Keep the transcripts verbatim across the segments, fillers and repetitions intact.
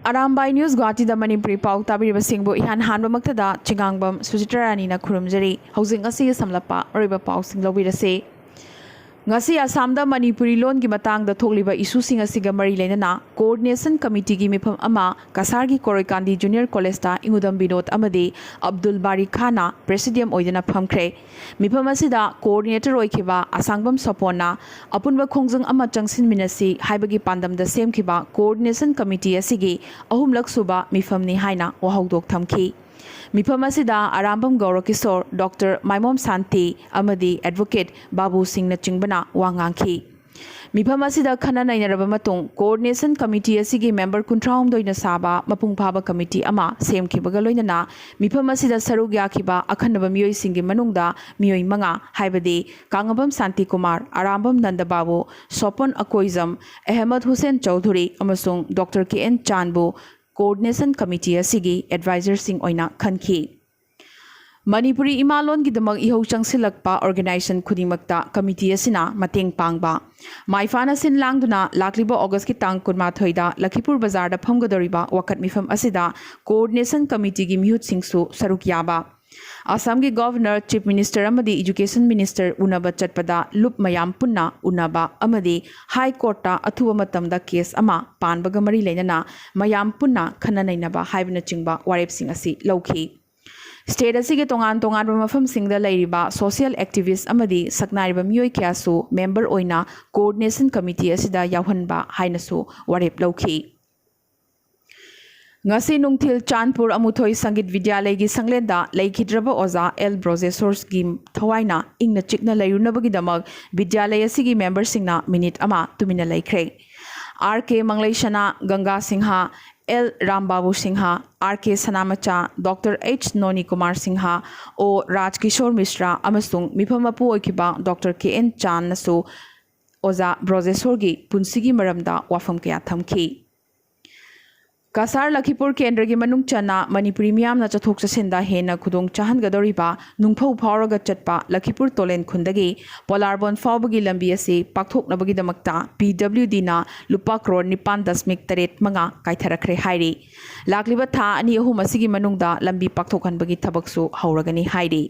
Arambai news ꯒꯨꯋꯥꯍꯥꯇꯤꯗ Manipuri ꯄꯥꯎ ꯇꯥꯕꯤꯔꯤꯕꯁꯤꯡꯕꯨ ꯏꯍꯥꯟ ꯍꯥꯟꯕꯃꯛꯇꯗ ꯆꯤꯉꯥꯡꯕꯝ ꯁꯨꯖꯤꯇ꯭ꯔꯥ ꯔꯥꯅꯤꯅ ꯈꯨꯔꯨꯝꯖꯔꯤ꯫ ꯍꯧꯖꯤꯛ ꯉꯁꯤꯒꯤ ꯁꯝꯂꯞꯄ ꯑꯔꯣꯏꯕ ꯄꯥꯎꯁꯤꯡ ꯂꯧꯕꯤꯔꯁꯤ꯫ ꯉꯁꯤ ꯑꯁꯥꯝꯗ ꯃꯅꯤꯄꯨꯔꯤ ꯂꯣꯟꯒꯤ ꯃꯇꯥꯡꯗ ꯊꯣꯛꯂꯤꯕ ꯏꯁꯨꯁꯤꯡ ꯑꯁꯤꯒ ꯃꯔꯤ ꯂꯩꯅꯅ ꯀꯣꯑꯣꯔꯗꯤꯅꯦꯁꯟ ꯀꯃꯤꯇꯤꯒꯤ ꯃꯤꯐꯝ ꯑꯃ ꯀꯁꯥꯔꯒꯤ ꯀꯣꯔꯣꯏꯀꯥꯟꯗꯤ ꯖꯨꯅꯤꯌꯔ ꯀꯣꯂꯦꯖꯇ ꯏꯉꯨꯗꯝ ꯕꯤꯅꯣꯗ ꯑꯃꯗꯤ ꯑꯕꯗꯨꯜ ꯕꯥꯔꯤ ꯈꯥꯟꯅ ꯄ꯭ꯔꯦꯁꯤꯗꯤꯌꯝ ꯑꯣꯏꯗꯨꯅ ꯐꯝꯈ꯭ꯔꯦ꯫ ꯃꯤꯐꯝ ꯑꯁꯤꯗ ꯀꯣꯑꯣꯔꯗꯤꯅꯦꯇꯔ ꯑꯣꯏꯈꯤꯕ ꯑꯁꯥꯡꯕꯝ ꯁꯣꯄꯣꯟꯅ ꯑꯄꯨꯟꯕ ꯈꯣꯡꯖꯪ ꯑꯃ ꯆꯪꯁꯤꯟꯃꯤꯟꯅꯁꯤ ꯍꯥꯏꯕꯒꯤ ꯄꯥꯟꯗꯝꯗ ꯁꯦꯝꯈꯤꯕ ꯀꯣꯑꯣꯔꯗꯤꯅꯦꯁꯟ ꯀꯃꯤꯇꯤ ꯑꯁꯤꯒꯤ ꯑꯍꯨꯝꯂꯛ ꯁꯨꯕ ꯃꯤꯐꯝꯅꯤ ꯍꯥꯏꯅ ꯋꯥꯍꯧꯗꯣꯛ ꯊꯝꯈꯤ꯫ ꯃꯤꯐꯝ ꯑꯁꯤꯗ ꯑꯔꯥꯝꯕꯝ ꯒꯧꯔꯀꯤꯁꯣꯔ, ꯗꯣꯛꯇꯔ ꯃꯥꯏꯃꯣꯝ ꯁꯥꯟꯇꯤ ꯑꯃꯗꯤ ꯑꯦꯗꯚꯣꯀꯦꯠ ꯕꯥꯕꯨ ꯁꯤꯡꯅꯆꯤꯡꯕꯅ ꯋꯥ ꯉꯥꯡꯈꯤ꯫ ꯃꯤꯐꯝ ꯑꯁꯤꯗ ꯈꯟꯅ ꯅꯩꯅꯔꯕ ꯃꯇꯨꯡ ꯀꯣꯑꯣꯔꯗꯤꯅꯦꯁꯟ ꯀꯃꯤꯇꯤ ꯑꯁꯤꯒꯤ ꯃꯦꯝꯕꯔ ꯀꯨꯟꯊ꯭ꯔꯥꯍꯨꯝꯗꯣꯏꯅ ꯁꯥꯕ ꯃꯄꯨꯡ ꯐꯥꯕ ꯀꯃꯤꯇꯤ ꯑꯃ ꯁꯦꯝꯈꯤꯕꯒ ꯂꯣꯏꯅꯅ ꯃꯤꯐꯝ ꯑꯁꯤꯗ ꯁꯔꯨꯛ ꯌꯥꯈꯤꯕ ꯑꯈꯟꯅꯕ ꯃꯤꯑꯣꯏꯁꯤꯡꯒꯤ ꯃꯅꯨꯡꯗ ꯃꯤꯑꯣꯏ ꯃꯉꯥ, ꯍꯥꯏꯕꯗꯤ ꯀꯥꯉꯕꯝ ꯁꯥꯟꯇꯤꯀꯨꯃꯥꯔ, ꯑꯔꯥꯝꯕꯝ ꯅꯟꯗꯕꯥꯕꯨ, ꯁꯣꯄꯟ ꯑꯀꯣꯏꯖꯝ, ꯑꯍꯃꯗ ꯍꯨꯁꯦꯟ ꯆꯧꯙꯨꯔꯤ ꯑꯃꯁꯨꯡ ꯗꯣꯛꯇꯔ ꯀꯦ ꯑꯦꯟ ꯆꯥꯟꯕꯨ ꯀꯣꯑꯣꯔꯗꯤꯅꯦꯁꯟ ꯀꯃꯤꯇꯤ ꯑꯁꯤꯒꯤ ꯑꯦꯗꯚꯥꯏꯖꯔꯁꯤꯡ ꯑꯣꯏꯅ ꯈꯟꯈꯤ꯫ ꯃꯅꯤꯄꯨꯔꯤ ꯏꯃꯥ ꯂꯣꯟꯒꯤꯗꯃꯛ ꯏꯍꯧ ꯆꯪꯁꯤꯜꯂꯛꯄ ꯑꯣꯔꯒꯅꯥꯏꯖꯦꯁꯟ ꯈꯨꯗꯤꯡꯃꯛꯇ ꯀꯃꯤꯇꯤ ꯑꯁꯤꯅ ꯃꯇꯦꯡ ꯄꯥꯡꯕ꯫ ꯃꯥꯏꯐꯥꯅ ꯁꯤꯟ ꯂꯥꯡꯗꯨꯅ ꯂꯥꯛꯂꯤꯕ ꯑꯣꯒꯁꯀꯤ ꯇꯥꯡ ꯀꯨꯟꯃꯥꯊꯣꯏꯗ ꯂꯈꯤꯄꯨꯔ ꯕꯖꯥꯔꯗ ꯐꯝꯒꯗꯧꯔꯤꯕ ꯋꯥꯀꯠ ꯃꯤꯐꯝ ꯑꯁꯤꯗ ꯀꯣꯑꯣꯔꯗꯤꯅꯦꯁꯟ ꯀꯃꯤꯇꯤꯒꯤ ꯃꯤꯍꯨꯠꯁꯤꯡꯁꯨ ꯁꯔꯨꯛ ꯌꯥꯕ꯫ ꯑꯁꯥꯝꯒꯤ ꯒꯚꯔꯅꯔ, ꯆꯤꯐ ꯃꯤꯅꯤꯁꯇꯔ ꯑꯃꯗꯤ ꯏꯖꯨꯀꯦꯁꯟ ꯃꯤꯅꯤꯁꯇꯔ ꯎꯅꯕ ꯆꯠꯄꯗ ꯂꯨꯞ ꯃꯌꯥꯝ ꯄꯨꯟꯅ ꯎꯅꯕ ꯑꯃꯗꯤ ꯍꯥꯏ ꯀꯣꯔꯠꯇ ꯑꯊꯨꯕ ꯃꯇꯝꯗ ꯀꯦꯁ ꯑꯃ ꯄꯥꯟꯕꯒ ꯃꯔꯤ ꯂꯩꯅꯅ ꯃꯌꯥꯝ ꯄꯨꯟꯅ ꯈꯟꯅ ꯅꯩꯅꯕ ꯍꯥꯏꯕꯅꯆꯤꯡꯕ ꯋꯥꯔꯦꯞꯁꯤꯡ ꯑꯁꯤ ꯂꯧꯈꯤ꯫ ꯁ꯭ꯇꯦꯠ ꯑꯁꯤꯒꯤ ꯇꯣꯉꯥꯟ ꯇꯣꯉꯥꯟꯕ ꯃꯐꯝꯁꯤꯡꯗ ꯂꯩꯔꯤꯕ ꯁꯣꯁꯤꯌꯦꯜ ꯑꯦꯛꯇꯤꯚꯤꯁ꯭ꯠ ꯑꯃꯗꯤ ꯁꯛꯅꯥꯏꯔꯕ ꯃꯤꯑꯣꯏ ꯀꯌꯥꯁꯨ ꯃꯦꯝꯕꯔ ꯑꯣꯏꯅ ꯀꯣꯑꯣꯔꯗꯤꯅꯦꯁꯟ ꯀꯃꯤꯇꯤ ꯑꯁꯤꯗ ꯌꯥꯎꯍꯟꯕ ꯍꯥꯏꯅꯁꯨ ꯋꯥꯔꯦꯞ ꯂꯧꯈꯤ꯫ ꯉꯁꯤ ꯅꯨꯡꯊꯤꯜ ꯆꯥꯟꯄꯨꯔ ꯑꯃꯨꯊꯣꯏ ꯁꯪꯒꯤꯠ ꯕꯤꯗ꯭ꯌꯥꯂꯌꯒꯤ ꯁꯪꯂꯦꯟꯗ ꯂꯩꯈꯤꯗ꯭ꯔꯕ ꯑꯣꯖꯥ ꯑꯦꯜ ꯕ꯭ꯔꯣꯖꯦꯁꯣꯔꯁꯀꯤ ꯊꯋꯥꯏꯅ ꯏꯪꯅ ꯆꯤꯛꯅ ꯂꯩꯔꯨꯅꯕꯒꯤꯗꯃꯛ ꯕꯤꯗ꯭ꯌꯥꯂꯌ ꯑꯁꯤꯒꯤ ꯃꯦꯝꯕꯔꯁꯤꯡꯅ ꯃꯤꯅꯤꯠ ꯑꯃ ꯇꯨꯃꯤꯟꯅ ꯂꯩꯈ꯭ꯔꯦ꯫ ꯑꯥꯔ ꯀꯦ ꯃꯪꯂꯩꯁꯅꯥ, ꯒꯪꯒꯥ ꯁꯤꯡꯍ, ꯑꯦꯜ ꯔꯥꯝꯕꯥꯕꯨ ꯁꯤꯡꯍ, ꯑꯥꯔ ꯀꯦ ꯁꯅꯥꯃꯆꯥ, ꯗꯣꯛꯇꯔ ꯑꯩꯆ ꯅꯣꯅꯤ ꯀꯨꯃꯥꯔ ꯁꯤꯡꯍ, ꯑꯣ ꯔꯥꯖ ꯀꯤꯁꯣꯔ ꯃꯤꯁ꯭ꯔꯥ ꯑꯃꯁꯨꯡ ꯃꯤꯐꯝ ꯃꯄꯨ ꯑꯣꯏꯈꯤꯕ ꯗꯣꯛꯇꯔ ꯀꯦ ꯑꯦꯟ ꯆꯥꯟꯅꯁꯨ ꯑꯣꯖꯥ ꯕ꯭ꯔꯣꯖꯦꯁꯣꯔꯒꯤ ꯄꯨꯟꯁꯤꯒꯤ ꯃꯔꯝꯗ ꯋꯥꯐꯝ ꯀꯌꯥ ꯊꯝꯈꯤ꯫ ꯀꯁꯥꯔ ꯂꯈꯤꯄꯨꯔ ꯀꯦꯟꯗ꯭ꯔꯒꯤ ꯃꯅꯨꯡ ꯆꯟꯅ ꯃꯅꯤꯄꯨꯔꯤ ꯃꯤꯌꯥꯝꯅ ꯆꯠꯊꯣꯛ ꯆꯠꯁꯤꯟꯗ ꯍꯦꯟꯅ ꯈꯨꯗꯣꯡ ꯆꯥꯍꯟꯒꯗꯧꯔꯤꯕ ꯅꯨꯡꯐꯧ ꯐꯥꯎꯔꯒ ꯆꯠꯄ ꯂꯈꯤꯄꯨꯔ ꯇꯣꯂꯦꯟ ꯈꯨꯟꯗꯒꯤ ꯄꯣꯂꯥꯔꯕꯣꯟ ꯐꯥꯎꯕꯒꯤ ꯂꯝꯕꯤ ꯑꯁꯤ ꯄꯥꯛꯊꯣꯛꯅꯕꯒꯤꯗꯃꯛꯇ ꯄꯤ ꯗꯕ꯭ꯂꯤꯎ ꯗꯤꯅ ꯂꯨꯄꯥ ꯀ꯭ꯔꯣꯔ ꯅꯤꯄꯥꯟ ꯗꯁꯃꯤꯛ ꯇꯔꯦꯠ ꯃꯉꯥ ꯀꯥꯏꯊꯔꯛꯈ꯭ꯔꯦ ꯍꯥꯏꯔꯤ꯫ ꯂꯥꯛꯂꯤꯕ ꯊꯥ ꯑꯅꯤ ꯑꯍꯨꯝ ꯑꯁꯤꯒꯤ ꯃꯅꯨꯡꯗ ꯂꯝꯕꯤ ꯄꯥꯛꯊꯣꯛꯍꯟꯕꯒꯤ ꯊꯕꯛꯁꯨ ꯍꯧꯔꯒꯅꯤ ꯍꯥꯏꯔꯤ꯫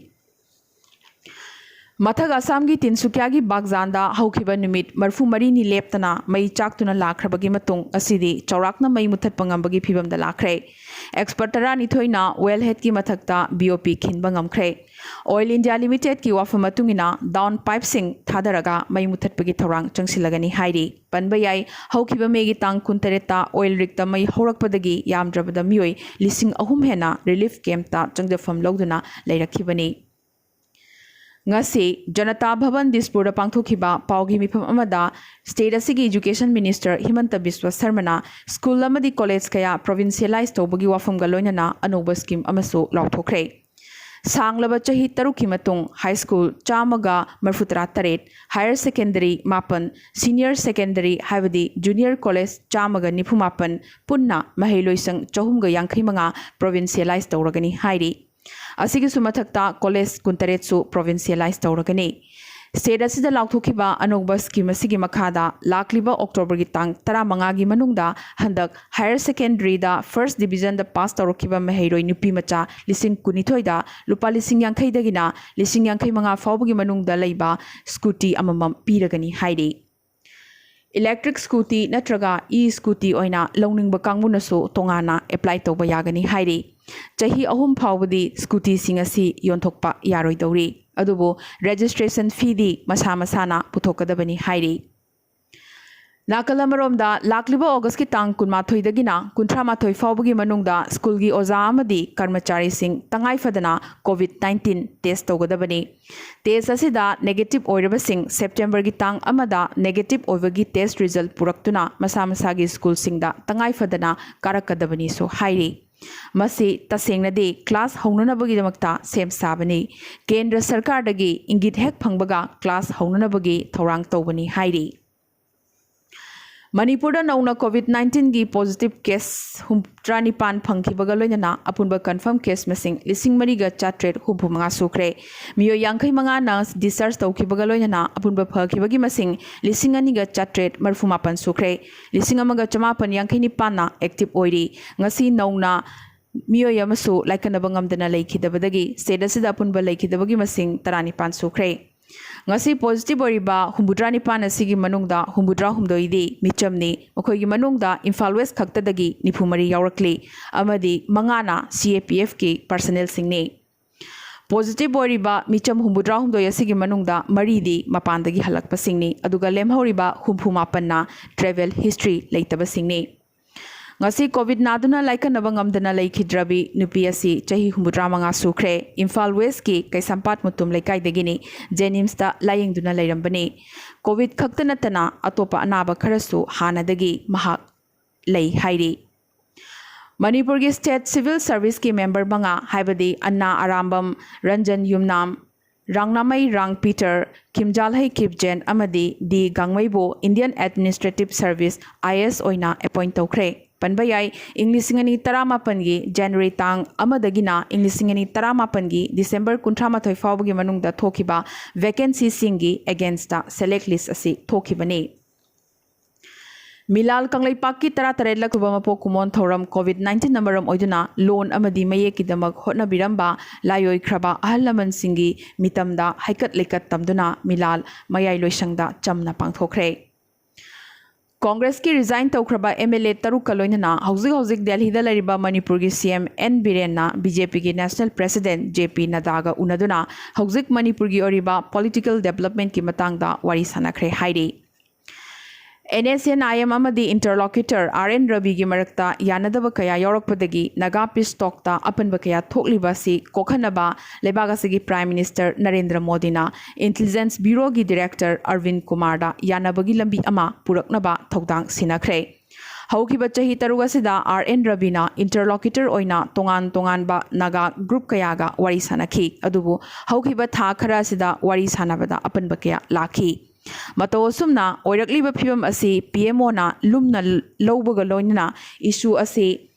ꯃꯊꯛ ꯑꯁꯥꯝꯒꯤ ꯇꯤꯟꯁꯨꯀꯤꯌꯥꯒꯤ ꯕꯥꯒꯖꯥꯟꯗ ꯍꯧꯈꯤꯕ ꯅꯨꯃꯤꯠ ꯃꯔꯤꯐꯨ ꯃꯔꯤꯅꯤ ꯂꯦꯞꯇꯅ ꯃꯩ ꯆꯥꯛꯇꯨꯅ ꯂꯥꯛꯈ꯭ꯔꯕꯒꯤ ꯃꯇꯨꯡ ꯑꯁꯤꯗꯤ ꯆꯥꯎꯔꯥꯛꯅ ꯃꯩ ꯃꯨꯊꯠꯄ ꯉꯝꯕꯒꯤ ꯐꯤꯕꯝꯗ ꯂꯥꯛꯈ꯭ꯔꯦ꯫ ꯑꯦꯛꯁꯄꯔꯠ ꯇꯔꯥꯅꯤꯊꯣꯏꯅ ꯋꯦꯜ ꯍꯦꯗꯀꯤ ꯃꯊꯛꯇ ꯕꯤ ꯑꯣ ꯄꯤ ꯈꯤꯟꯕ ꯉꯝꯈ꯭ꯔꯦ꯫ ꯑꯣꯏꯜ ꯏꯟꯗꯤꯌꯥ ꯂꯤꯃꯤꯇꯦꯗꯀꯤ ꯋꯥꯐꯝ ꯃꯇꯨꯡ ꯏꯟꯅ ꯗꯥꯎꯟ ꯄꯥꯏꯞꯁꯤꯡ ꯊꯥꯗꯔꯒ ꯃꯩ ꯃꯨꯊꯠꯄꯒꯤ ꯊꯧꯔꯥꯡ ꯆꯪꯁꯤꯜꯂꯒꯅꯤ ꯍꯥꯏꯔꯤ꯫ ꯄꯟꯕ ꯌꯥꯏ, ꯍꯧꯈꯤꯕ ꯃꯦꯒꯤ ꯇꯥꯡ ꯀꯨꯟꯇꯔꯦꯠꯇ ꯑꯣꯏꯜ ꯔꯤꯛꯇ ꯃꯩ ꯍꯧꯔꯛꯄꯗꯒꯤ ꯌꯥꯝꯗ꯭ꯔꯕꯗ ꯃꯤꯑꯣꯏ ꯂꯤꯁꯤꯡ ꯑꯍꯨꯝ ꯍꯦꯟꯅ ꯔꯤꯂꯤꯐ ꯀꯦꯝꯞꯇ ꯆꯪꯖꯐꯝ ꯂꯧꯗꯨꯅ ꯂꯩꯔꯛꯈꯤꯕꯅꯤ꯫ ꯉꯁꯤ ꯖꯅꯇꯥ ꯚꯕꯟ ꯗꯤꯁꯄꯨꯔꯗ ꯄꯥꯡꯊꯣꯛꯈꯤꯕ ꯄꯥꯎꯒꯤ ꯃꯤꯐꯝ ꯑꯃꯗ ꯁ꯭ꯇꯦꯠ ꯑꯁꯤꯒꯤ ꯏꯖꯨꯀꯦꯁꯟ ꯃꯤꯅꯤꯁꯇꯔ ꯍꯤꯃꯟꯇ ꯕꯤꯁ꯭ꯋ ꯁꯔꯃꯅ ꯁ꯭ꯀꯨꯜ ꯑꯃꯗꯤ ꯀꯣꯂꯦꯖ ꯀꯌꯥ ꯄ꯭ꯔꯣꯚꯤꯟꯁꯤꯌꯦꯂꯥꯏꯖ ꯇꯧꯕꯒꯤ ꯋꯥꯐꯝꯒ ꯂꯣꯏꯅꯅ ꯑꯅꯧꯕ ꯁ꯭ꯀꯤꯝ ꯑꯃꯁꯨ ꯂꯥꯎꯊꯣꯛꯈ꯭ꯔꯦ꯫ ꯁꯥꯡꯂꯕ ꯆꯍꯤ ꯇꯔꯨꯛꯀꯤ ꯃꯇꯨꯡ ꯍꯥꯏ ꯁ꯭ꯀꯨꯜ ꯆꯥꯝꯃꯒ ꯃꯔꯤꯐꯨꯇꯔꯥ ꯇꯔꯦꯠ, ꯍꯥꯌꯔ ꯁꯦꯀꯦꯟꯗꯔꯤ ꯃꯥꯄꯟ, ꯁꯤꯅꯤꯌꯔ ꯁꯦꯀꯦꯟꯗꯔꯤ ꯍꯥꯏꯕꯗꯤ ꯖꯨꯅꯤꯌꯔ ꯀꯣꯂꯦꯖ ꯆꯥꯝꯃꯒ ꯅꯤꯐꯨ ꯃꯥꯄꯟ, ꯄꯨꯟꯅ ꯃꯍꯩꯂꯣꯏꯁꯪ ꯆꯍꯨꯝꯒ ꯌꯥꯡꯈꯩ ꯃꯉꯥ ꯄ꯭ꯔꯣꯚꯤꯟꯁꯤꯌꯦꯂꯥꯏꯖ ꯇꯧꯔꯒꯅꯤ ꯍꯥꯏꯔꯤ꯫ ꯑꯁꯤꯒꯤꯁꯨ ꯃꯊꯛꯇ ꯀꯣꯂꯦꯖ ꯀꯨꯟꯇꯔꯦꯠꯁꯨ ꯄ꯭ꯔꯣꯚꯤꯟꯁꯤꯌꯦꯂꯥꯏꯖ ꯇꯧꯔꯒꯅꯤ꯫ ꯁ꯭ꯇꯦꯠ ꯑꯁꯤꯗ ꯂꯥꯎꯊꯣꯛꯈꯤꯕ ꯑꯅꯧꯕ ꯁ꯭ꯀꯤꯝ ꯑꯁꯤꯒꯤ ꯃꯈꯥꯗ ꯂꯥꯛꯂꯤꯕ ꯑꯣꯛꯇꯣꯕꯔꯒꯤ ꯇꯥꯡ ꯇꯔꯥꯃꯉꯥꯒꯤ ꯃꯅꯨꯡꯗ ꯍꯟꯗꯛ ꯍꯥꯌꯔ ꯁꯦꯀꯦꯟꯗꯔꯤꯗ ꯐꯥꯔꯁ ꯗꯤꯕꯤꯖꯟꯗ ꯄꯥꯁ ꯇꯧꯔꯛꯈꯤꯕ ꯃꯍꯩꯔꯣꯏ ꯅꯨꯄꯤ ꯃꯆꯥ ꯂꯤꯁꯤꯡ ꯀꯨꯟꯅꯤꯊꯣꯏꯗ ꯂꯨꯄꯥ ꯂꯤꯁꯤꯡ ꯌꯥꯡꯈꯩꯗꯒꯤꯅ ꯂꯤꯁꯤꯡ ꯌꯥꯡꯈꯩ ꯃꯉꯥ ꯐꯥꯎꯕꯒꯤ ꯃꯅꯨꯡꯗ ꯂꯩꯕ ꯁ꯭ꯀꯨꯇꯤ ꯑꯃꯃꯝ ꯄꯤꯔꯒꯅꯤ ꯍꯥꯏꯔꯤ꯫ ꯏꯂꯦꯛꯇ꯭ꯔꯤꯛ ꯁ꯭ꯀꯨꯇꯤ ꯅꯠꯇ꯭ꯔꯒ ꯏ ꯁ꯭ꯀꯨꯇꯤ ꯑꯣꯏꯅ ꯂꯧꯅꯤꯡꯕ ꯀꯥꯡꯕꯨꯅꯁꯨ ꯇꯣꯉꯥꯟꯅ ꯑꯦꯄ꯭ꯂꯥꯏ ꯇꯧꯕ ꯌꯥꯒꯅꯤ ꯍꯥꯏꯔꯤ꯫ ꯆꯍꯤ ꯑꯍꯨꯝ ꯐꯥꯎꯕꯗꯤ ꯁ꯭ꯀꯨꯇꯤꯁꯤꯡ ꯑꯁꯤ ꯌꯣꯟꯊꯣꯛꯄ ꯌꯥꯔꯣꯏꯗꯧꯔꯤ꯫ ꯑꯗꯨꯕꯨ ꯔꯦꯖꯤꯁꯇ꯭ꯔꯦꯁꯟ ꯐꯤꯗꯤ ꯃꯁꯥ ꯃꯁꯥꯅ ꯄꯨꯊꯣꯛꯀꯗꯕꯅꯤ ꯍꯥꯏꯔꯤ꯫ ꯅꯥꯀꯜ ꯑꯃꯔꯣꯝꯗ ꯂꯥꯛꯂꯤꯕ ꯑꯣꯒꯁꯀꯤ ꯇꯥꯡ ꯀꯨꯟꯃꯥꯊꯣꯏꯗꯒꯤꯅ ꯀꯨꯟꯊ꯭ꯔꯥꯃꯥꯊꯣꯏ ꯐꯥꯎꯕꯒꯤ ꯃꯅꯨꯡꯗ ꯁ꯭ꯀꯨꯜꯒꯤ ꯑꯣꯖꯥ ꯑꯃꯗꯤ ꯀꯔꯃꯆꯥꯔꯤꯁꯤꯡ ꯇꯉꯥꯏ ꯐꯗꯅ ꯀꯣꯚꯤꯗ ꯅꯥꯏꯟꯇꯤꯟ ꯇꯦꯁ ꯇꯧꯒꯗꯕꯅꯤ꯫ ꯇꯦꯁ ꯑꯁꯤꯗ ꯅꯦꯒꯦꯇꯤꯚ ꯑꯣꯏꯔꯕꯁꯤꯡ ꯁꯦꯞꯇꯦꯝꯕꯔꯒꯤ ꯇꯥꯡ ꯑꯃꯗ ꯅꯦꯒꯦꯇꯤꯚ ꯑꯣꯏꯕꯒꯤ ꯇꯦꯁ ꯔꯤꯖꯜ ꯄꯨꯔꯛꯇꯨꯅ ꯃꯁꯥ ꯃꯁꯥꯒꯤ ꯁ꯭ꯀꯨꯜꯁꯤꯡꯗ ꯇꯉꯥꯏ ꯐꯗꯅ ꯀꯥꯔꯛꯀꯗꯕꯅꯤꯁꯨ ꯍꯥꯏꯔꯤ꯫ ꯃꯁꯤ ꯇꯁꯦꯡꯅꯗꯤ ꯀ꯭ꯂꯥꯁ ꯍꯧꯅꯅꯕꯒꯤꯗꯃꯛꯇ ꯁꯦꯝ ꯁꯥꯕꯅꯤ꯫ ꯀꯦꯟꯗ꯭ꯔ ꯁꯔꯀꯥꯔꯗꯒꯤ ꯏꯪꯒꯤꯠ ꯍꯦꯛ ꯐꯪꯕꯒ ꯀ꯭ꯂꯥꯁ ꯍꯧꯅꯅꯕꯒꯤ ꯊꯧꯔꯥꯡ ꯇꯧꯕꯅꯤ ꯍꯥꯏꯔꯤ꯫ ꯃꯅꯤꯄꯨꯔꯗ ꯅꯧꯅ COVID nineteen ꯒꯤ positive case ꯍꯨꯝꯐꯨꯇꯔꯥ ꯅꯤꯄꯥꯟ ꯐꯪꯈꯤꯕꯒ ꯂꯣꯏꯅꯅ ꯑꯄꯨꯟꯕ confirm case ꯃꯁꯤꯡ ꯂꯤꯁꯤꯡ ꯃꯔꯤꯒ ꯆꯥꯇ꯭ꯔꯦꯠ ꯍꯨꯝꯐꯨ ꯃꯉꯥ ꯁꯨꯈ꯭ꯔꯦ꯫ ꯃꯤꯑꯣꯏ ꯌꯥꯡꯈꯩ ꯃꯉꯥꯅ discharge ꯇꯧꯈꯤꯕꯒ ꯂꯣꯏꯅꯅ ꯑꯄꯨꯟꯕ ꯐꯈꯤꯕꯒꯤ ꯃꯁꯤꯡ ꯂꯤꯁꯤꯡ ꯑꯅꯤꯒ ꯆꯥꯇ꯭ꯔꯦꯠ ꯃꯔꯤꯐꯨ ꯃꯥꯄꯟ ꯁꯨꯈ꯭ꯔꯦ꯫ ꯂꯤꯁꯤꯡ ꯑꯃꯒ ꯆꯃꯥꯄꯟ ꯌꯥꯡꯈꯩ ꯅꯤꯄꯥꯟꯅ active ꯑꯣꯏꯔꯤ꯫ ꯉꯁꯤ ꯅꯧꯅ ꯃꯤꯑꯣꯏ ꯑꯃꯁꯨ ꯂꯥꯏꯀꯠꯅꯕ ꯉꯝꯗꯅ ꯂꯩꯈꯤꯗꯕꯗꯒꯤ state ꯑꯁꯤꯗ ꯑꯄꯨꯟꯕ ꯂꯩꯈꯤꯗꯕꯒꯤ ꯃꯁꯤꯡ ꯇꯔꯥꯅꯤꯄꯥꯟ ꯁꯨꯈ꯭ꯔꯦ꯫ ꯉꯁꯤ positive ꯑꯣꯏꯔꯤꯕ ꯍꯨꯝꯐꯨꯇꯔꯥ ꯅꯤꯄꯥꯟ ꯑꯁꯤꯒꯤ ꯃꯅꯨꯡꯗ ꯍꯨꯝꯐꯨꯇꯔꯥ ꯍꯨꯝꯗꯣꯏꯗꯤ ꯃꯤꯆꯝꯅꯤ꯫ ꯃꯈꯣꯏꯒꯤ ꯃꯅꯨꯡꯗ ꯏꯝꯐꯥꯜ West ꯈꯛꯇꯗꯒꯤ ꯅꯤꯐꯨ ꯃꯔꯤ ꯌꯥꯎꯔꯛꯂꯤ ꯑꯃꯗꯤ ꯃꯉꯥꯅ C A P F ꯀꯤ personnel ꯁꯤꯡꯅꯤ꯫ Positive ꯑꯣꯏꯔꯤꯕ ꯃꯤꯆꯝ ꯍꯨꯝꯐꯨꯇꯔꯥ ꯍꯨꯝꯗꯣꯏ ꯑꯁꯤꯒꯤ ꯃꯅꯨꯡꯗ ꯃꯔꯤꯗꯤ ꯃꯄꯥꯟꯗꯒꯤ ꯍꯜꯂꯛꯄꯁꯤꯡꯅꯤ, ꯑꯗꯨꯒ ꯂꯦꯝꯍꯧꯔꯤꯕ ꯍꯨꯝꯐꯨ ꯃꯥꯄꯟꯅ travel history ꯂꯩꯇꯕꯁꯤꯡꯅꯤ꯫ ꯉꯁꯤ COVID ꯅꯥꯗꯨꯅ ꯂꯥꯏꯀꯠꯅꯕ ꯉꯝꯗꯅ ꯂꯩꯈꯤꯗ꯭ꯔꯕꯤ ꯅꯨꯄꯤ ꯑꯁꯤ ꯆꯍꯤ ꯍꯨꯝꯐꯨꯇꯔꯥ ꯃꯉꯥ ꯁꯨꯈ꯭ꯔꯦ꯫ ꯏꯝꯐꯥꯜ West ꯀꯤ ꯀꯩꯁꯥꯝꯄꯥꯠ ꯃꯨꯇꯨꯝ ꯂꯩꯀꯥꯏꯗꯒꯤꯅꯤ꯫ JNIMS ꯇ ꯂꯥꯌꯦꯡꯗꯨꯅ ꯂꯩꯔꯝꯕꯅꯤ꯫ COVID ꯈꯛꯇ ꯅꯠꯇꯅ ꯑꯇꯣꯞꯄ ꯑꯅꯥꯕ ꯈꯔꯁꯨ ꯍꯥꯟꯅꯗꯒꯤ ꯃꯍꯥꯛ ꯂꯩ ꯍꯥꯏꯔꯤ꯫ ꯃꯅꯤꯄꯨꯔꯒꯤ state civil service ꯀꯤ member ꯃꯉꯥ, ꯍꯥꯏꯕꯗꯤ ꯑꯅꯥ ꯑꯔꯥꯝꯕꯝ, ꯔꯟꯖꯟ ꯌꯨꯝꯅꯥꯝ, ꯔꯥꯡꯅꯥꯃꯩ ꯔꯥꯡ ꯄꯤꯇꯔ, ꯈꯤꯝꯖꯥꯜꯍꯩ ꯈꯤꯞꯖꯦꯟ ꯑꯃꯗꯤ ꯗꯤ ꯒꯥꯡꯃꯩꯕꯨ Indian Administrative Service, I A S, ꯑꯣꯏꯅ appoint ꯇꯧꯈ꯭ꯔꯦ꯫ ꯄꯟꯕ ꯌꯥꯏ, ꯏꯪ ꯂꯤꯁꯤꯡ ꯑꯅꯤ ꯇꯔꯥꯃꯥꯄꯟꯒꯤ January ꯇꯥꯡ ꯑꯃꯗꯒꯤꯅ ꯏꯪ ꯂꯤꯁꯤꯡ ꯑꯅꯤ ꯇꯔꯥꯃꯥꯄꯟꯒꯤ December ꯀꯨꯟꯊ꯭ꯔꯥꯃꯥꯊꯣꯏ ꯐꯥꯎꯕꯒꯤ ꯃꯅꯨꯡꯗ ꯊꯣꯛꯈꯤꯕ vacancy ꯁꯤꯡꯒꯤ against ꯗ select list ꯑꯁꯤ ꯊꯣꯛꯈꯤꯕꯅꯤ꯫ ꯃꯤꯂꯥꯜ ꯀꯪꯂꯩꯄꯥꯛꯀꯤ ꯇꯔꯥꯇꯔꯦꯠꯂꯛ ꯁꯨꯕ ꯃꯄꯣꯛ ꯀꯨꯝꯑꯣꯟ ꯊꯧꯔꯝ COVID nineteen ꯅ ꯃꯔꯝ ꯑꯣꯏꯗꯨꯅ ꯂꯣꯟ ꯑꯃꯗꯤ ꯃꯌꯦꯛꯀꯤꯗꯃꯛ ꯍꯣꯠꯅꯕꯤꯔꯝꯕ ꯂꯥꯏꯑꯣꯏꯈ꯭ꯔꯕ ꯑꯍꯜ ꯂꯃꯟꯁꯤꯡꯒꯤ ꯃꯤꯇꯝꯗ ꯍꯩꯀꯠ ꯂꯩꯀꯠ ꯇꯝꯗꯨꯅ ꯃꯤꯂꯥꯜ ꯃꯌꯥꯏ ꯂꯣꯏꯁꯪꯗ ꯆꯝꯅ ꯄꯥꯡꯊꯣꯛꯈ꯭ꯔꯦ꯫ ꯀꯣꯡꯒ꯭ꯔꯦꯁꯀꯤ resign ꯇꯧꯈ꯭ꯔꯕ M L A ꯇꯔꯨꯛꯀ ꯂꯣꯏꯅꯅ ꯍꯧꯖꯤꯛ ꯍꯧꯖꯤꯛ ꯗꯦꯜꯍꯤꯗ ꯂꯩꯔꯤꯕ ꯃꯅꯤꯄꯨꯔꯒꯤ C M N ꯕꯤꯔꯦꯟꯅ B J P ꯒꯤ National President J P ꯅꯗꯥꯒ ꯎꯅꯗꯨꯅ ꯍꯧꯖꯤꯛ ꯃꯅꯤꯄꯨꯔꯒꯤ ꯑꯣꯏꯔꯤꯕ political development ꯀꯤ ꯃꯇꯥꯡꯗ ꯋꯥꯔꯤ ꯁꯥꯟꯅꯈ꯭ꯔꯦ ꯍꯥꯏꯔꯤ꯫ N S N I M ꯑꯃꯗꯤ interlocutor R N ꯔꯕꯤꯒꯤ ꯃꯔꯛꯇ ꯌꯥꯅꯗꯕ ꯀꯌꯥ ꯌꯥꯎꯔꯛꯄꯗꯒꯤ Naga Peace Talk ꯇ ꯑꯄꯟꯕ ꯀꯌꯥ ꯊꯣꯛꯂꯤꯕ ꯑꯁꯤ ꯀꯣꯛꯍꯟꯅꯕ ꯂꯩꯕꯥꯛ ꯑꯁꯤꯒꯤ Prime Minister ꯅꯔꯦꯟꯗ꯭ꯔ ꯃꯣꯗꯤꯅ Intelligence Bureau ꯒꯤ Director ꯑꯔꯕꯤꯟ ꯀꯨꯃꯥꯔꯗ ꯌꯥꯅꯕꯒꯤ ꯂꯝꯕꯤ ꯑꯃ ꯄꯨꯔꯛꯅꯕ ꯊꯧꯗꯥꯡ ꯁꯤꯟꯅꯈ꯭ꯔꯦ꯫ ꯍꯧꯈꯤꯕ ꯆꯍꯤ ꯇꯔꯨꯛ ꯑꯁꯤꯗ R N ꯔꯕꯤꯅ interlocutor ꯑꯣꯏꯅ ꯇꯣꯉꯥꯟ ꯇꯣꯉꯥꯟꯕ Naga group ꯀꯌꯥꯒ ꯋꯥꯔꯤ ꯁꯥꯟꯅꯈꯤ꯫ ꯑꯗꯨꯕꯨ ꯍꯧꯈꯤꯕ ꯊꯥ ꯈꯔ ꯑꯁꯤꯗ ꯋꯥꯔꯤ ꯁꯥꯟꯅꯕꯗ ꯑꯄꯟꯕ ꯀꯌꯥ ꯂꯥꯛꯈꯤ꯫ ꯃꯇꯧ ꯑꯁꯨꯝꯅ ꯑꯣꯏꯔꯛꯂꯤꯕ ꯐꯤꯕꯝ ꯑꯁꯤ ꯄꯤ ꯑꯦꯝ ꯑꯣꯅ ꯂꯨꯝꯅ ꯂꯧꯕꯒ ꯂꯣꯏꯅꯅ ꯏꯁꯨ ꯑꯁꯤ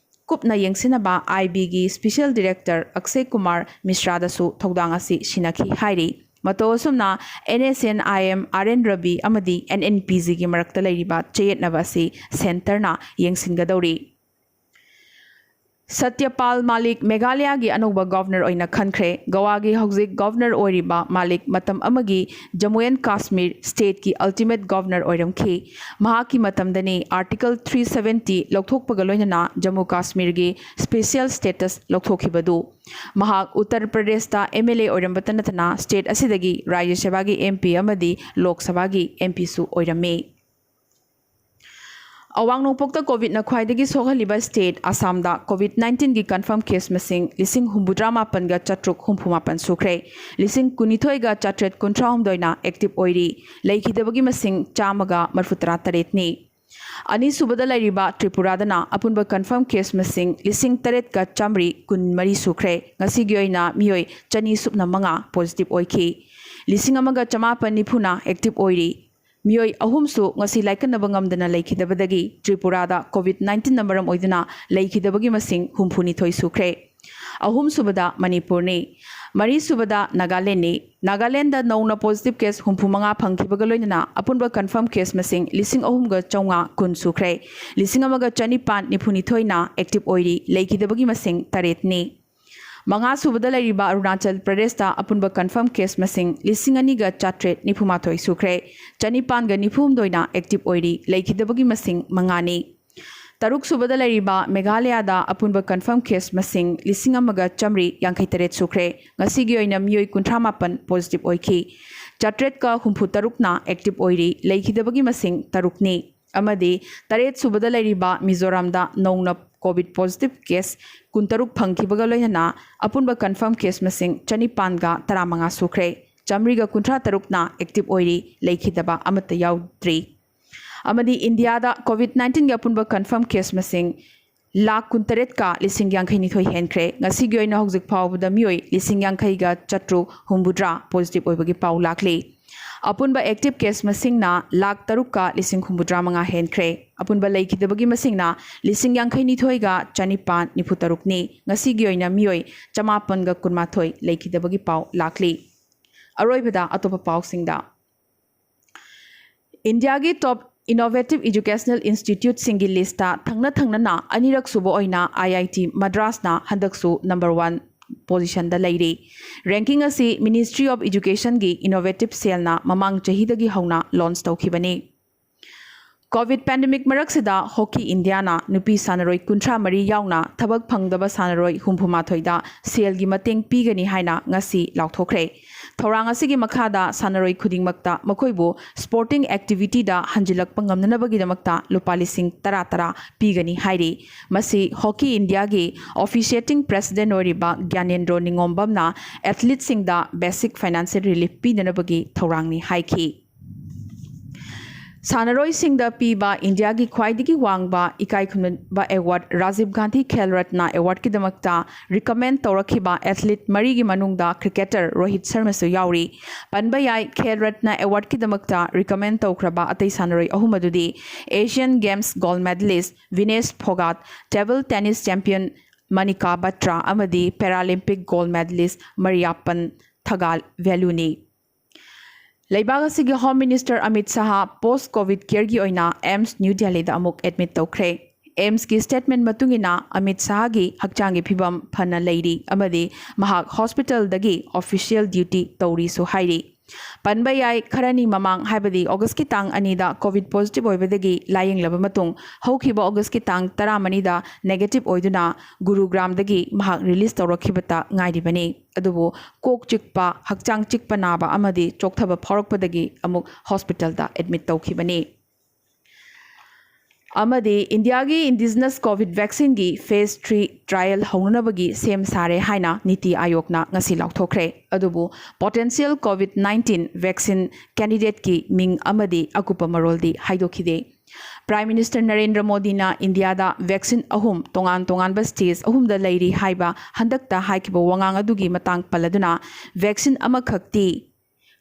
ꯀꯨꯞꯅ ꯌꯦꯡꯁꯤꯟꯅꯕ ꯑꯥꯏ ꯕꯤꯒꯤ ꯁ꯭ꯄꯦꯁꯤꯌꯦꯜ ꯗꯤꯔꯦꯛꯇꯔ ꯑꯛꯁꯦ ꯀꯨꯃꯥꯔ ꯃꯤꯁ꯭ꯔꯥꯗꯁꯨ ꯊꯧꯗꯥꯡ ꯑꯁꯤ ꯁꯤꯟꯅꯈꯤ ꯍꯥꯏꯔꯤ꯫ ꯃꯇꯧ ꯑꯁꯨꯝꯅ N S N I M, R N Ravi ꯑꯃꯗꯤ ꯑꯦꯟ ꯑꯦꯟ ꯄꯤ ꯖꯤꯒꯤ ꯃꯔꯛꯇ ꯂꯩꯔꯤꯕ ꯆꯌꯦꯠꯅꯕ ꯑꯁꯤ ꯁꯦꯟꯇꯔꯅ ꯌꯦꯡꯁꯤꯟꯒꯗꯧꯔꯤ꯫ ꯁꯇ꯭ꯌꯄꯥꯜ ꯃꯥꯂꯤꯛ ꯃꯦꯘꯥꯂꯌꯥꯒꯤ ꯑꯅꯧꯕ ꯒꯚꯔꯅꯔ ꯑꯣꯏꯅ ꯈꯟꯈ꯭ꯔꯦ꯫ ꯒꯋꯥꯒꯤ ꯍꯧꯖꯤꯛ ꯒꯚꯔꯅꯔ ꯑꯣꯏꯔꯤꯕ ꯃꯥꯂꯤꯛ ꯃꯇꯝ ꯑꯃꯒꯤ ꯖꯝꯃꯨ ꯑꯦꯟ ꯀꯥꯁꯃꯤꯔ ꯁ꯭ꯇꯦꯠꯀꯤ ꯑꯜꯇꯤꯃꯦꯠ ꯒꯚꯔꯅꯔ ꯑꯣꯏꯔꯝꯈꯤ꯫ ꯃꯍꯥꯛꯀꯤ ꯃꯇꯝꯗꯅꯤ ꯑꯥꯔꯇꯤꯀꯜ ꯊ꯭ꯔꯤ ꯁꯚꯦꯟꯇꯤ ꯂꯧꯊꯣꯛꯄꯒ ꯂꯣꯏꯅꯅ ꯖꯝꯃꯨ ꯀꯥꯁꯃꯤꯔꯒꯤ ꯁ꯭ꯄꯦꯁꯤꯌꯦꯜ ꯁ꯭ꯇꯦꯇꯁ ꯂꯧꯊꯣꯛꯈꯤꯕꯗꯨ꯫ ꯃꯍꯥꯛ ꯎꯠꯇꯔ ꯄ꯭ꯔꯗꯦꯁꯇ ꯑꯦꯝ ꯑꯦꯜ ꯑꯦ ꯑꯣꯏꯔꯝꯕꯇ ꯅꯠꯇꯅ ꯁ꯭ꯇꯦꯠ ꯑꯁꯤꯗꯒꯤ ꯔꯥꯖ꯭ꯌ ꯁꯚꯥꯒꯤ ꯑꯦꯝ ꯄꯤ ꯑꯃꯗꯤ ꯂꯣꯛ ꯁꯚꯥꯒꯤ ꯑꯦꯝ ꯄꯤꯁꯨ ꯑꯣꯏꯔꯝꯃꯤ꯫ ꯑꯋꯥꯡ ꯅꯣꯡꯄꯣꯛꯇ ꯀꯣꯚꯤꯗꯅ ꯈ꯭ꯋꯥꯏꯗꯒꯤ ꯁꯣꯛꯍꯜꯂꯤꯕ ꯁ꯭ꯇꯦꯠ ꯑꯁꯥꯝꯗ ꯀꯣꯚꯤꯗ ꯅꯥꯏꯟꯇꯤꯟꯒꯤ ꯀꯟꯐꯥꯔꯝ ꯀꯦꯁ ꯃꯁꯤꯡ ꯂꯤꯁꯤꯡ ꯍꯨꯝꯐꯨꯇꯔꯥ ꯃꯥꯄꯟꯒ ꯆꯥꯇ꯭ꯔꯨꯛ ꯍꯨꯝꯐꯨ ꯃꯥꯄꯟ ꯁꯨꯈ꯭ꯔꯦ꯫ ꯂꯤꯁꯤꯡ ꯀꯨꯟꯅꯤꯊꯣꯏꯒ ꯆꯥꯇ꯭ꯔꯦꯠ ꯀꯨꯟꯊ꯭ꯔꯥ ꯍꯨꯝꯗꯣꯏꯅ ꯑꯦꯛꯇꯤꯚ ꯑꯣꯏꯔꯤ꯫ ꯂꯩꯈꯤꯗꯕꯒꯤ ꯃꯁꯤꯡ ꯆꯥꯝꯃꯒ ꯃꯔꯤꯐꯨꯇꯔꯥ ꯇꯔꯦꯠꯅꯤ꯫ ꯑꯅꯤꯁꯨꯕꯗ ꯂꯩꯔꯤꯕ ꯇ꯭ꯔꯤꯄꯨꯔꯥꯗꯅ ꯑꯄꯨꯟꯕ ꯀꯟꯐꯥꯔꯝ ꯀꯦꯁ ꯃꯁꯤꯡ ꯂꯤꯁꯤꯡ ꯇꯔꯦꯠꯀ ꯆꯥꯝꯃꯔꯤ ꯀꯨꯟꯃꯔꯤ ꯁꯨꯈ꯭ꯔꯦ꯫ ꯉꯁꯤꯒꯤ ꯑꯣꯏꯅ ꯃꯤꯑꯣꯏ ꯆꯅꯤ ꯁꯨꯞꯅ ꯃꯉꯥ ꯄꯣꯖꯤꯇꯤꯚ ꯑꯣꯏꯈꯤ꯫ ꯂꯤꯁꯤꯡ ꯑꯃꯒ ꯆꯃꯥꯄꯟ ꯅꯤꯐꯨꯅ ꯑꯦꯛꯇꯤꯚ ꯑꯣꯏꯔꯤ꯫ ꯃꯤꯑꯣꯏ ꯑꯍꯨꯝꯁꯨ ꯉꯁꯤ ꯂꯥꯏꯀꯠꯅꯕ ꯉꯝꯗꯅ ꯂꯩꯈꯤꯗꯕꯗꯒꯤ ꯇ꯭ꯔꯤꯄꯨꯔꯥꯗ ꯀꯣꯚꯤꯗ ꯅꯥꯏꯟꯇꯤꯟꯅ ꯃꯔꯝ ꯑꯣꯏꯗꯨꯅ ꯂꯩꯈꯤꯗꯕꯒꯤ ꯃꯁꯤꯡ ꯍꯨꯝꯐꯨꯅꯤꯊꯣꯏ ꯁꯨꯈ꯭ꯔꯦ꯫ ꯑꯍꯨꯝꯁꯨꯕꯗ ꯃꯅꯤꯄꯨꯔꯅꯤ꯫ ꯃꯔꯤꯁꯨꯕꯗ ꯅꯥꯒꯥꯂꯦꯟꯅꯤ꯫ ꯅꯥꯒꯥꯂꯦꯟꯗ ꯅꯧꯅ ꯄꯣꯖꯤꯇꯤꯚ ꯀꯦꯁ ꯍꯨꯝꯐꯨꯃꯉꯥ ꯐꯪꯈꯤꯕꯒ ꯂꯣꯏꯅꯅ ꯑꯄꯨꯟꯕ ꯀꯟꯐꯥꯔꯝ ꯀꯦꯁ ꯃꯁꯤꯡ ꯂꯤꯁꯤꯡ ꯑꯍꯨꯝꯒ ꯆꯥꯝꯃꯉꯥ ꯀꯨꯟ ꯁꯨꯈ꯭ꯔꯦ꯫ ꯂꯤꯁꯤꯡ ꯑꯃꯒ ꯆꯅꯤꯄꯥꯟ ꯅꯤꯐꯨꯅꯤꯊꯣꯏꯅ ꯑꯦꯛꯇꯤꯚ ꯑꯣꯏꯔꯤ꯫ ꯂꯩꯈꯤꯗꯕꯒꯤ ꯃꯁꯤꯡ ꯇꯔꯦꯠꯅꯤ꯫ ꯃꯉꯥꯁꯨꯕꯗ ꯂꯩꯔꯤꯕ ꯑꯔꯨꯅꯥꯆꯜ ꯄ꯭ꯔꯗꯦꯁꯇ ꯑꯄꯨꯟꯕ ꯀꯟꯐꯥꯔꯝ ꯀꯦꯁ ꯃꯁꯤꯡ ꯂꯤꯁꯤꯡ ꯑꯅꯤꯒ ꯆꯥꯇ꯭ꯔꯦꯠ ꯅꯤꯐꯨꯃꯥꯊꯣꯏ ꯁꯨꯈ꯭ꯔꯦ꯫ ꯆꯅꯤꯄꯥꯟꯒ ꯅꯤꯐꯨꯍꯨꯝꯗꯣꯏꯅ ꯑꯦꯛꯇꯤꯚ ꯑꯣꯏꯔꯤ꯫ ꯂꯩꯈꯤꯗꯕꯒꯤ ꯃꯁꯤꯡ ꯃꯉꯥꯅꯤ꯫ ꯇꯔꯨꯛꯁꯨꯕꯗ ꯂꯩꯔꯤꯕ ꯃꯦꯘꯥꯂꯌꯥꯗ ꯑꯄꯨꯟꯕ ꯀꯟꯐꯥꯔꯝ ꯀꯦꯁ ꯃꯁꯤꯡ ꯂꯤꯁꯤꯡ ꯑꯃꯒ ꯆꯥꯝꯃꯔꯤ ꯌꯥꯡꯈꯩ ꯇꯔꯦꯠ ꯁꯨꯈ꯭ꯔꯦ꯫ ꯉꯁꯤꯒꯤ ꯑꯣꯏꯅ ꯃꯤꯑꯣꯏ ꯀꯨꯟꯊ꯭ꯔꯥ ꯃꯥꯄꯟ ꯄꯣꯖꯤꯇꯤꯚ ꯑꯣꯏꯈꯤ꯫ ꯆꯥꯇ꯭ꯔꯦꯠꯀ ꯍꯨꯝꯐꯨ ꯇꯔꯨꯛꯅ ꯑꯦꯛꯇꯤꯚ ꯑꯣꯏꯔꯤ꯫ ꯂꯩꯈꯤꯗꯕꯒꯤ ꯃꯁꯤꯡ ꯇꯔꯨꯛꯅꯤ꯫ ꯑꯃꯗꯤ ꯇꯔꯦꯠ ꯁꯨꯕꯗ ꯂꯩꯔꯤꯕ ꯃꯤꯖꯣꯔꯥꯝꯗ ꯅꯧꯅ ꯀꯣꯚꯤꯗ ꯄꯣꯖꯤꯇꯤꯚ ꯀꯦꯁ ꯀꯨꯟꯇꯔꯨꯛ ꯐꯪꯈꯤꯕꯒ ꯂꯣꯏꯅꯅ ꯑꯄꯨꯟꯕ ꯀꯟꯐꯥꯔꯝ ꯀꯦꯁ ꯃꯁꯤꯡ ꯆꯅꯤꯄꯥꯟꯒ ꯇꯔꯥꯃꯉꯥ ꯁꯨꯈ꯭ꯔꯦ꯫ ꯆꯥꯝꯃꯔꯤꯒ ꯀꯨꯟꯊ꯭ꯔꯥ ꯇꯔꯨꯛꯅ ꯑꯦꯛꯇꯤꯚ ꯑꯣꯏꯔꯤ꯫ ꯂꯩꯈꯤꯗꯕ ꯑꯃꯠꯇ ꯌꯥꯎꯗ꯭ꯔꯤ꯫ ꯑꯃꯗꯤ ꯏꯟꯗꯤꯌꯥꯗ ꯀꯣꯚꯤꯗ ꯅꯥꯏꯟꯇꯤꯟꯒꯤ ꯑꯄꯨꯟꯕ ꯀꯟꯐꯥꯔꯝ ꯀꯦꯁ ꯃꯁꯤꯡ ꯂꯥꯈ ꯀꯨꯟꯇꯔꯦꯠꯀ ꯂꯤꯁꯤꯡ ꯌꯥꯡꯈꯩꯅꯤꯊꯣꯏ ꯍꯦꯟꯈ꯭ꯔꯦ꯫ ꯉꯁꯤꯒꯤ ꯑꯣꯏꯅ ꯍꯧꯖꯤꯛ ꯐꯥꯎꯕꯗ ꯃꯤꯑꯣꯏ ꯂꯤꯁꯤꯡ ꯌꯥꯡꯈꯩꯒ ꯆꯥꯇ꯭ꯔꯨꯛ ꯍꯨꯝꯐꯨꯇꯔꯥ ꯄꯣꯖꯤꯇꯤꯚ ꯑꯣꯏꯕꯒꯤ ꯄꯥꯎ ꯂꯥꯛꯂꯤ꯫ ꯑꯄꯨꯟꯕ active case ꯃꯁꯤꯡꯅ ꯂꯥꯈ ꯇꯔꯨꯛꯀ ꯂꯤꯁꯤꯡ ꯍꯨꯝꯐꯨꯇꯔꯥ ꯃꯉꯥ ꯍꯦꯟꯈ꯭ꯔꯦ꯫ ꯑꯄꯨꯟꯕ ꯂꯩꯈꯤꯗꯕꯒꯤ ꯃꯁꯤꯡꯅ ꯂꯤꯁꯤꯡ ꯌꯥꯡꯈꯩ ꯅꯤꯊꯣꯏꯒ ꯆꯅꯤꯄꯥꯟ ꯅꯤꯐꯨ ꯇꯔꯨꯛꯅꯤ꯫ ꯉꯁꯤꯒꯤ ꯑꯣꯏꯅ ꯃꯤꯑꯣꯏ ꯆꯃꯥꯄꯟꯒ ꯀꯨꯟꯃꯥꯊꯣꯏ ꯂꯩꯈꯤꯗꯕꯒꯤ ꯄꯥꯎ ꯂꯥꯛꯂꯤ꯫ ꯑꯔꯣꯏꯕꯗ ꯑꯇꯣꯞꯄ ꯄꯥꯎꯁꯤꯡꯗ, ꯏꯟꯗꯤꯌꯥꯒꯤ top innovative educational instituteꯁꯤꯡꯒꯤ listꯇ ꯊꯪꯅ ꯊꯪꯅꯅ ꯑꯅꯤꯔꯛ ꯁꯨꯕ ꯑꯣꯏꯅ IIT ꯃꯗ꯭ꯔꯥꯁꯅ ꯍꯟꯗꯛꯁꯨ number one positionꯗ ꯂꯩꯔꯤ꯫ Ranking ꯑꯁꯤ Ministry of Educationꯒꯤ innovative cellꯅ ꯃꯃꯥꯡ ꯆꯍꯤꯗꯒꯤ ꯍꯧꯅ launch ꯇꯧꯈꯤꯕꯅꯤ꯫ COVID pandemic ꯃꯔꯛꯁꯤꯗ Hockey Indiaꯅ ꯅꯨꯄꯤ ꯁꯥꯟꯅꯔꯣꯏ ꯀꯨꯟꯊ꯭ꯔꯥ ꯃꯔꯤ ꯌꯥꯎꯅ ꯊꯕꯛ ꯐꯪꯗꯕ ꯁꯥꯟꯅꯔꯣꯏ ꯍꯨꯝꯐꯨ ꯃꯥꯊꯣꯏꯗ ꯁꯦꯜꯒꯤ ꯃꯇꯦꯡ ꯄꯤꯒꯅꯤ ꯍꯥꯏꯅ ꯉꯁꯤ ꯂꯥꯎꯊꯣꯛꯈ꯭ꯔꯦ꯫ ꯊꯧꯔꯥꯡ ꯑꯁꯤꯒꯤ ꯃꯈꯥꯗ ꯁꯥꯟꯅꯔꯣꯏ ꯈꯨꯗꯤꯡꯃꯛꯇ ꯃꯈꯣꯏꯕꯨ sporting activityꯗ ꯍꯟꯖꯤꯜꯂꯛꯄ ꯉꯝꯅꯅꯕꯒꯤꯗꯃꯛꯇ ꯂꯨꯄꯥ ꯂꯤꯁꯤꯡ ꯇꯔꯥ ꯇꯔꯥ ꯄꯤꯒꯅꯤ ꯍꯥꯏꯔꯤ꯫ ꯃꯁꯤ Hockey Indiaꯒꯤ officiating president ꯑꯣꯏꯔꯤꯕ ꯒ꯭ꯌꯥꯅꯦꯟꯗ꯭ꯔꯣ ꯅꯤꯉꯣꯝꯕꯝꯅ athleteꯁꯤꯡꯗ basic financial relief ꯄꯤꯅꯅꯕꯒꯤ ꯊꯧꯔꯥꯡꯅꯤ ꯍꯥꯏꯈꯤ꯫ ꯁꯥꯟꯅꯔꯣꯏꯁꯤꯡꯗ ꯄꯤꯕ ꯏꯟꯗꯤꯌꯥꯒꯤ ꯈ꯭ꯋꯥꯏꯗꯒꯤ ꯋꯥꯡꯕ ꯏꯀꯥꯏ ꯈꯨꯝꯅꯕ award Rajiv Gandhi Khel Ratna Awardꯀꯤꯗꯃꯛꯇ recommend ꯇꯧꯔꯛꯈꯤꯕ athlete ꯃꯔꯤꯒꯤ ꯃꯅꯨꯡꯗ cricketer ꯔꯣꯍꯤꯠ ꯁꯔꯃꯁꯨ ꯌꯥꯎꯔꯤ꯫ ꯄꯟꯕ ꯌꯥꯏ, Khel Ratna Awardꯀꯤꯗꯃꯛꯇ recommend ꯇꯧꯈ꯭ꯔꯕ ꯑꯇꯩ ꯁꯥꯟꯅꯔꯣꯏ ꯑꯍꯨꯝ ꯑꯗꯨꯗꯤ Asian Games gold medalist Vinesh Phogat, table tennis champion Manika Batra ꯑꯃꯗꯤ Paralympic gold medalist ꯃꯔꯤꯌꯥꯄꯟ ꯊꯒꯥꯜ ꯚꯦꯂꯨꯅꯤ꯫ ꯂꯩꯕꯥꯛ ꯑꯁꯤꯒꯤ Home Minister ꯑꯃꯤꯠ ꯁꯍꯥ post COVID careꯒꯤ ꯑꯣꯏꯅ AIIMS New Delhiꯗ ꯑꯃꯨꯛ admit ꯇꯧꯈ꯭ꯔꯦ꯫ AIIMSꯀꯤ statement ꯃꯇꯨꯡ ꯏꯟꯅ ꯑꯃꯤꯠ ꯁꯍꯥꯒꯤ ꯍꯛꯆꯥꯡꯒꯤ ꯐꯤꯕꯝ ꯐꯅ ꯂꯩꯔꯤ ꯑꯃꯗꯤ ꯃꯍꯥꯛ hospitalꯗꯒꯤ official duty ꯇꯧꯔꯤꯁꯨ ꯍꯥꯏꯔꯤ꯫ ꯄꯟꯕ ꯌꯥꯏ, ꯈꯔꯅꯤ ꯃꯃꯥꯡ, ꯍꯥꯏꯕꯗꯤ Augustꯀꯤ ꯇꯥꯡ ꯑꯅꯤꯗ COVID positive ꯑꯣꯏꯕꯗꯒꯤ ꯂꯥꯌꯦꯡꯂꯕ ꯃꯇꯨꯡ ꯍꯧꯈꯤꯕ Augustꯀꯤ ꯇꯥꯡ ꯇꯔꯥꯃꯔꯤꯗ negative ꯑꯣꯏꯗꯨꯅ ꯒꯨꯔꯨꯒ꯭ꯔꯥꯝꯗꯒꯤ ꯃꯍꯥꯛ release ꯇꯧꯔꯛꯈꯤꯕꯇ ꯉꯥꯏꯔꯤꯕꯅꯤ꯫ ꯑꯗꯨꯕꯨ ꯀꯣꯛ ꯆꯤꯛꯄ, ꯍꯛꯆꯥꯡ ꯆꯤꯛꯄ ꯅꯥꯕ ꯑꯃꯗꯤ ꯆꯣꯛꯊꯕ ꯐꯥꯎꯔꯛꯄꯗꯒꯤ ꯑꯃꯨꯛ hospitalꯗ admit ꯇꯧꯈꯤꯕꯅꯤ꯫ ꯑꯃꯗꯤ ꯏꯟꯗꯤꯌꯥꯒꯤ indigenous COVID vaccineꯒꯤ phase three trial ꯍꯧꯅꯅꯕꯒꯤ ꯁꯦꯝ ꯁꯥꯔꯦ ꯍꯥꯏꯅ ꯅꯤꯇꯤ ꯑꯥꯌꯣꯒꯅ ꯉꯁꯤ ꯂꯥꯎꯊꯣꯛꯈ꯭ꯔꯦ꯫ ꯑꯗꯨꯕꯨ potential COVID nineteen vaccine candidateꯀꯤ ꯃꯤꯡ ꯑꯃꯗꯤ ꯑꯀꯨꯞꯄ ꯃꯔꯣꯜꯗꯤ ꯍꯥꯏꯗꯣꯛꯈꯤꯗꯦ꯫ Prime Minister ꯅꯔꯦꯟꯗ꯭ꯔ ꯃꯣꯗꯤꯅ ꯏꯟꯗꯤꯌꯥꯗ vaccine ꯑꯍꯨꯝ ꯇꯣꯉꯥꯟ ꯇꯣꯉꯥꯟꯕ stage ꯑꯍꯨꯝꯗ ꯂꯩꯔꯤ ꯍꯥꯏꯕ ꯍꯟꯗꯛꯇ ꯍꯥꯏꯈꯤꯕ ꯋꯥꯉꯥꯡ ꯑꯗꯨꯒꯤ ꯃꯇꯥꯡ ꯄꯜꯂꯗꯨꯅ, vaccine ꯑꯃꯈꯛꯇꯤ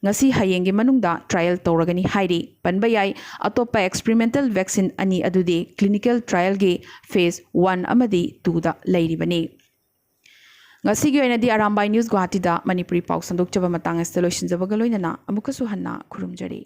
ꯉꯁꯤ ꯍꯌꯦꯡꯒꯤ ꯃꯅꯨꯡꯗ trial ꯇꯧꯔꯒꯅꯤ ꯍꯥꯏꯔꯤ꯫ ꯄꯟꯕ ꯌꯥꯏ, ꯑꯇꯣꯞꯄ experimental vaccine ꯑꯅꯤ ꯑꯗꯨꯗꯤ clinical trialꯒꯤ phase one ꯑꯃꯗꯤ twoꯗ ꯂꯩꯔꯤꯕꯅꯤ꯫ ꯉꯁꯤꯒꯤ ꯑꯣꯏꯅꯗꯤ ꯑꯔꯥꯝꯕꯥꯏ ꯅ꯭ꯌꯨꯁ ꯒꯨꯋꯥꯍꯥꯇꯤꯗ ꯃꯅꯤꯄꯨꯔꯤ ꯄꯥꯎ ꯁꯟꯗꯣꯛꯆꯕ ꯃꯇꯥꯡ ꯑꯁꯤꯗ ꯂꯣꯏꯁꯤꯟꯖꯕꯒ ꯂꯣꯏꯅꯅ ꯑꯃꯨꯛꯀꯁꯨ ꯍꯟꯅ ꯈꯨꯔꯨꯝꯖꯔꯤ꯫